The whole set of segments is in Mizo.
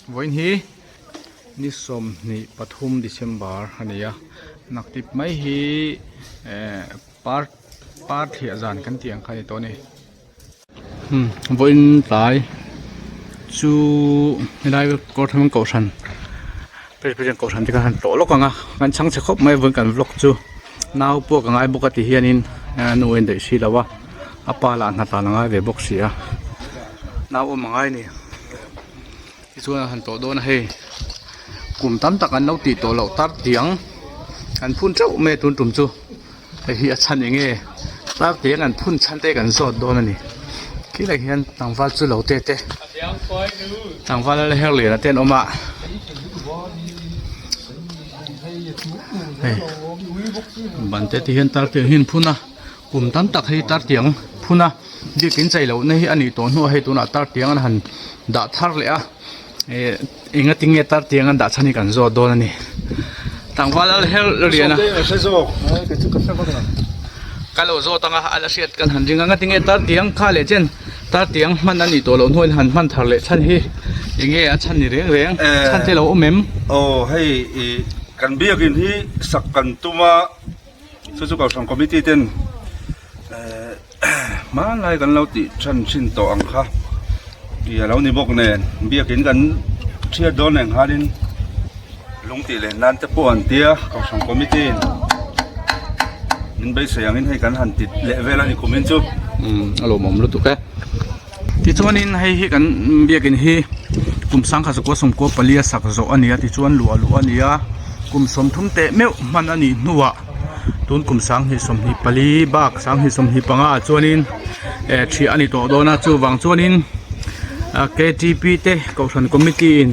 Vawiin hi ni 23 December a ni a naktip mai hi eh par par thliah zan kan tih ang kha a ni tawh a ni umm vawiin tlai chu helai kawrtham kohhran Presbyterian kohhran te kha han tlawh lawk ang a kan chhang chhe khawp mai vawiin kan vlog chu nau pawh ka ngai bawk a ti hianin nu a indaih si lo a a pa lah hna tlan a ngai ve bawk si a nau awm a ngai a ni tichuan a han tlawh dawn a hei kum tam tak an lo tih tawh loh tar tiang an phun teuh mai a tun tum chu. Hei hi a chhan eng nge tar tiang an phun chhan te kan zawt dawn a ni khilai hian tlangval chu lo te te tlangval la her lian te an awm a hei ban te te hian tar tiang hi an phun a kum tam tak hei tar tiang phun a biakin chei loh na hi a nih tawh hnuah hei tunah tar tiang an han dah thar leh a. Eh enga tinge tar tiang an dah chhan hi kan zawt dawn a ni tlangval al her lian a ka lo zawt anga a la hriat kan han ring a enga tinge tar tiang kha leh chen tar tiang hman a nih tawh loh hnuaiin han hman thar leh chhan hi enge a chhan ni reng reng chhan te lo awm em? Aw hei ih kan biakin hi sak kan tum a chu chu kohhran committee ten eh Hmanlai kan lo tih than thin tawh ang kha tih a lo ni bawk nen biakin kan chhiat dawn nen khanin lung tih len nan te pawh an tia kohhran committee in min beisei angin hei kan han ti leh vel a ni kumin chu. Umm a lawmawm lutuk e. Tichuanin hei hi kan biakin hi kum sangkhat zakua sawmkua palia sak zawh a ni a tichuan luah luh a ni a kum 30 teh meuh hman a nih hnuah tun kum 2024 bak 2025 ah chuanin eh thiah a ni tawh dawn a chuvang chuanin ktp te kohhran committee in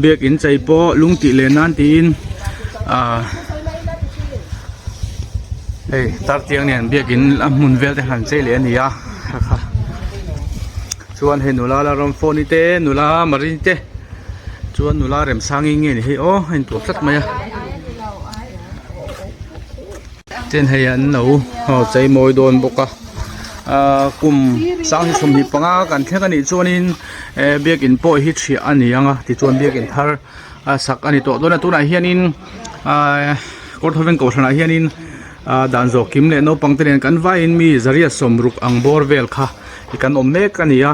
biakin chei pawh lung tih leh nan tiin ah hei tartiang nen biakin a hmun vel te han chei leh a ni a. Chuan hei nula la rawn phone te nula marini te chuan nula remsangi nge ni hei aw a intuah tlat mai a chen hei an lo aw chei mawi dawn bawk a ahh kum sang 25 kan thleng anih chuanin eh biakin pawh hi thiah a ni ang a tichuan biakin thar a sak a ni tawh dawn a tunah hianin ahh kawrthawveng kohhranah hianin. Ah dan zawh kim leh naupang te nen kan vaiin mi zariat sawmruk ang bawr vel kha i kan awm mek a ni a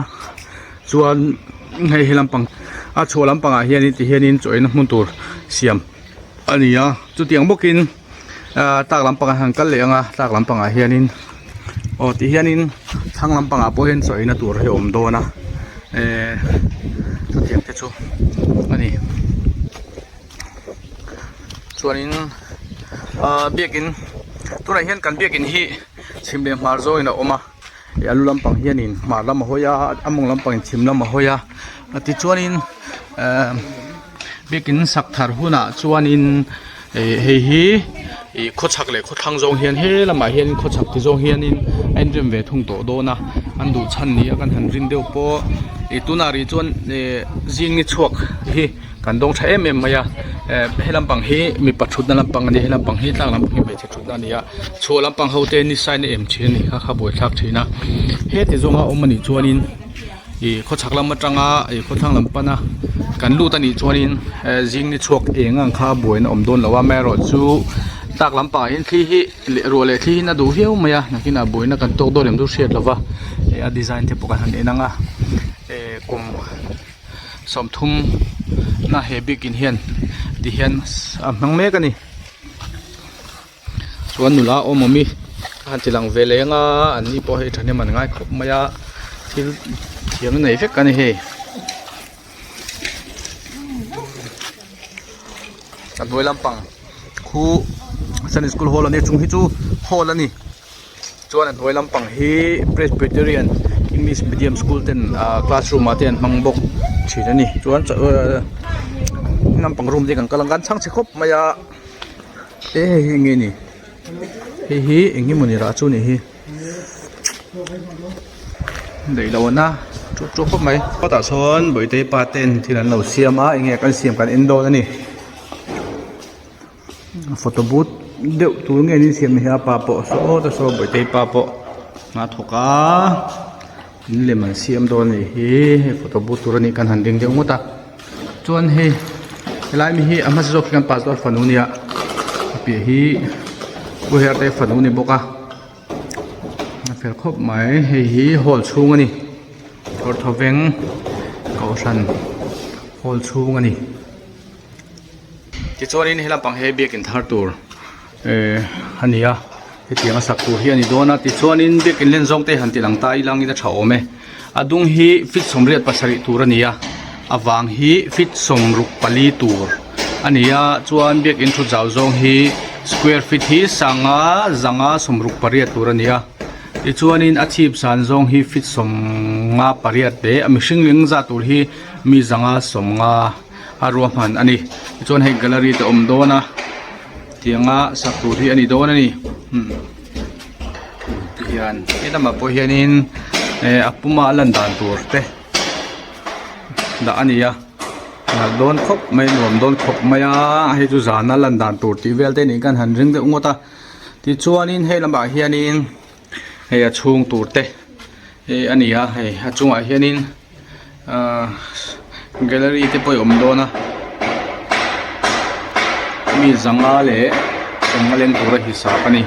chuan hei he lampang a chhuah lampangah hianin ti hianin chaw eina hmun tur siam a ni a chutiang bawkin ah tlak lampangah han kal leh ang a tlak lampangah hianin aw ti hianin thlang lampangah pawh hian chaw eina tur hi a awm dawn a eh chutiang te chu a ni. Chuanin ahh biakin tunah hian kan biakin hi chhim leh hmar zawngin a awm a ih a lu lampang hianin hmar lam a hawi a a mawng lampangin chhim lam a hawi a tichuanin ehh biakin sak thar hunah chuanin ih hei hi ih khawchhak leh khawthlang zawng hian he lamah hianin khawchhak ti zawng hianin a inrem ve thung tawh dawn a an duh chhan ni a kan han rin deuh pawh ih tunah rih chuan ih zing ni chhuak hi. Kan dawng tha em em mai a eh he lampang hi mipa thutna lampang a ni a he lampang hi tlang lampang hi hmeichhe thutna a ni a chhuah lampang ho te ni sign a em thin a ni kha kha buaithlak thin a heti zawnga awm a nih chuanin ih khawchhak lam atanga ih khawthlang lam pana kan lut a nih chuanin eh zing ni chhuak eng ang kha buaina awm dawn lo a amaherawhchu tlak lampangah hian thli hi leh ruah leh thli hi a duh viau mai a nakinah buaina kan tawk dawn em chu hriat lova eh a design te pawh kan han en ang a eh kum. 30 na he biakin hian ti hian a hmang mek a ni chuan nula awm awm hi a han ti lang ve leng a an ni pawh hei thahnem an ngai khawp mai a thil thiam na nei vek a ni hei a hnuai lampang khu sunday school hall a nia chung hi chu hall a ni. Chuan a hnuai lampang hi Presbyterian English Medium School ten ah classroom ah te an hmang bawk thin a ni chuan lampang room te kan kal ang kan chhang chhe khawp mai a e hei hi eng nge ni hei hi eng nge mawni rah chu ni hi daih lo ana ṭup ṭup khawp mai kawtah sawn bawihte pa ten thil an lo siam a eng nge kan siam kan en dawn a ni. Photo booth deuh tur nge an insiam hi a pa pawh saw ta saw bawihte pa pawh a thawk a in lem an siam dawn a nih hi hei photo booth tur a nih kan han ding deuh ngawt a. Chuan hei helai mi hi a hmasa zawk hi kan pastor fanu a nia a piah hi pu herte fanu a ni bawk a a fel khawp mai hei hi hall chhung a ni kawr thawveng kohhran hall chhung a ni. Tichuanin he lampang hi biakin thar tur ehh a ni a hetiang a sak tur hi a ni dawn a tichuanin biakin len zawng te han ti lang ta ila angin a tha awm e a dung hi feet 87 tur a ni a a vang hi feet 64 tur a ni a chuan biakin thut zau zawng hi square feet hi sanga zanga 68 tur a ni a tichuanin a chhip san zawng hi feet 58 leh a mihring ling zah tur hi mi zanga 50. a ruahman a ni tichuan hei gallery te awm dawn a tianga sak tur hi a ni dawn a ni umm tihian he lamah pawh hianin eh a puma a lan dan tur te dah a ni a nalh dawn khawp mai nuam dawn khawp mai a hei chu zana lan dan tur tih vel te nih khan han ring deuh ngawt a tichuanin hei lamah hianin hei a chhung tur te hei a ni a hei a chungah hianin. Ahh gallery te pawh a awm dawn a mi zanga leh sawmnga leng tura hisap a ni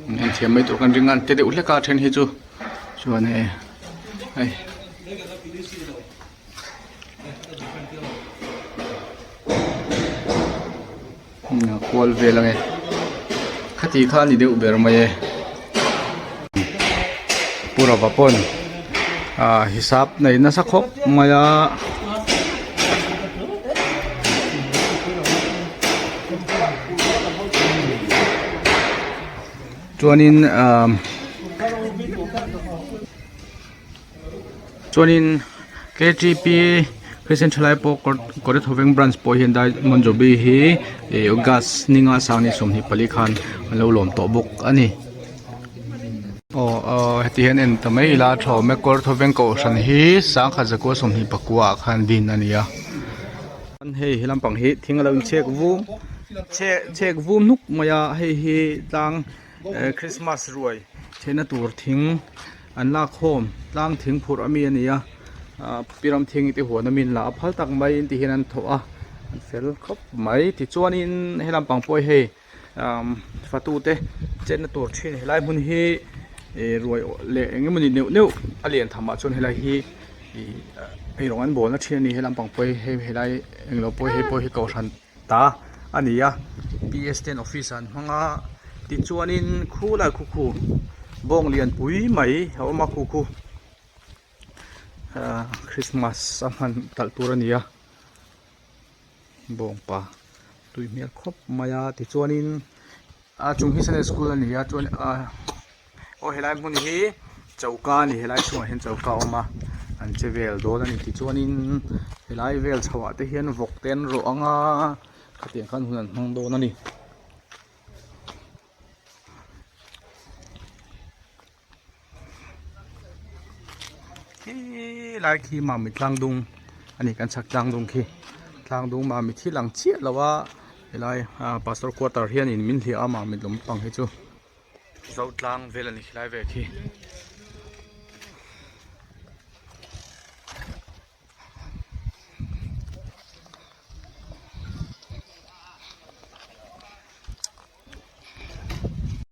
umm en thiam mai tur kan ring a an te deuh hlek a then hi chu chuan hei hei. Kual vel ange khati kha a ni deuh ber mai e pu rava pawn ah hisap nei nasa khawp mai a. Chuanin ah Chuanin ktp Christian thalai pawh Kawrthawveng branch pawh hian Diamond Jubilee hi ih August ni nga sang ni 24 khan an lo lawm tawh bawk a ni. Aw aw heti hian en ta mai ila a tha awm e Kawrthawveng kohhran hi sangkhat zakua 29 ah khan din a ni a. Hei he lampang hi thing a lo inchhek vum chhek vum hnuk mai a hei hi tlang Christmas ruai theihna tur thing. An lak khawm tlang thing phurh ami a ni a ah piram thing te huan a min la a phal tak mai in ti hian an thawh a an fel khawp mai tichuanin he lampang pawh hi hei umm fatu te chenna tur thin helai hmun hi ih ruai leh eng emawni neuh neuh a lian tham ah chuan helai hi ih eirawng an bawlna thin a ni he lampang pawh hi hei helai englo pawh hi hei pawh hi kohhran ta a ni a ps ten office ah an hmang a tichuanin khulai khu khu bawng lian pui mai a awm a khu khu ahh christmas a hman talh tur a ni a bawng pa tui hmel khawp mai a tichuanin a chung hi sunday school a ni a chuan ahh aw helai hmun hi choka a ni helai chhungah hian choka a awm a an che vel dawn a ni tichuanin helai vel chho ah te hian vawk te an rawh ang a khatiang khan hun an hmang dawn a ni. Khilai khi mami tlang dung a ni kan chhak tlang dung khi tlang dung mami thil ang chiah lo a helai ah pastor quarter hianin min hliah a mami lawm pang hi chu. Zo tlang vel a ni khilai ve khi.